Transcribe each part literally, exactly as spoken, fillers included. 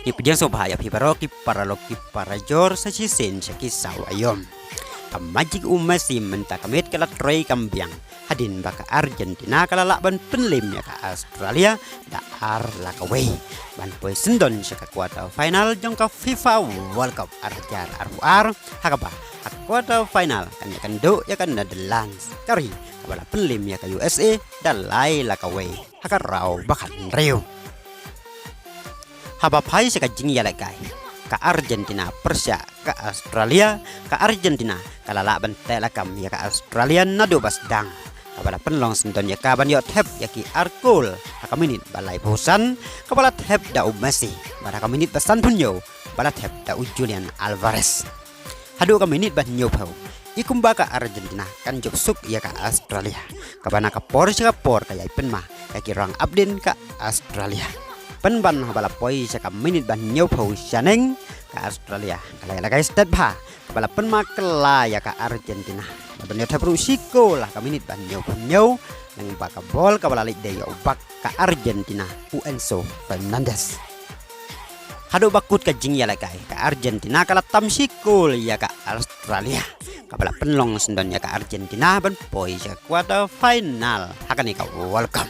Ngi pdiang sngewbha ïa phi baroh ki paralok ki parajor sa shisien sha ki saw aïom. Ka magic u Messi mynta ka miet ka la trei kam biang hadien ba ka Argentina ka la lah ban pynlem ïa ka Australia da ar la kawei ban poi syndon sha ka quarter final jong ka FIFA World Cup ar hajar arphew ar, ha kaba ha quarter final kan ïakynduh ïa ka Netherlands, ka ri kaba la pynlem ïa ka U S A da lai la kawei ha ka round ba khathynriew. Haba phai sha ka jingïalehkai ka Argentina pyrshah ka Australia, ka Argentina ka la lah ban teh lakam ïa ka Australia naduh ba sdang, kaba la pynlong syndon ïa ka ban ïoh thep ïa ki ar kol ha ka minit ba laiphew san, kaba la thep da u Messi, bad ha ka minit ba sanphew hynñiew ba la thep da u Julian Alvarez. Haduh ka minit ba hynñiewphew, i kumba ka Argentina kan jop suk ïa ka Australia, kaba na ka por sha ka por ka ïai pynma ïa ki rang apdin ka Australia. Pynban haba la poi sha ka minit ba hynñiewphew shaneng, ka Australia ka la ïalehkai stet bha, kaba la pynma kylla ïa ka Argentina, la ban ïoh thep ruh shi kol ha ka minit ba hynñiewphew hynñiew, lyngba ka bol kaba la leit da ïa u bak ka Argentina u Enzo Fernandez. Haduh ba kut ka jingïalehkai ka Argentina ka la tam shi kol ïa ka Australia, kaba la pynlong syndon ïa ka Argentina ban poi sha ka quarter final ha kane ka World Cup.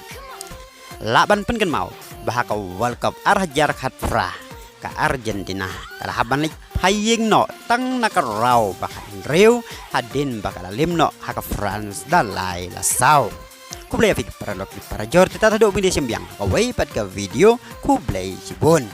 Lah ban pynkynmaw ba ha ka World Cup ar hajar khatphra, ka Argentina ka la hap ban leit phai ïing noh tang na ka round ba khathynriew hadien ba ka la lem noh ha ka France da lai la saw. Khublei ïa phi ki paralok ki parajor, te tad haduh ban ïashem biang ha kawei pat ka video, khublei shibun.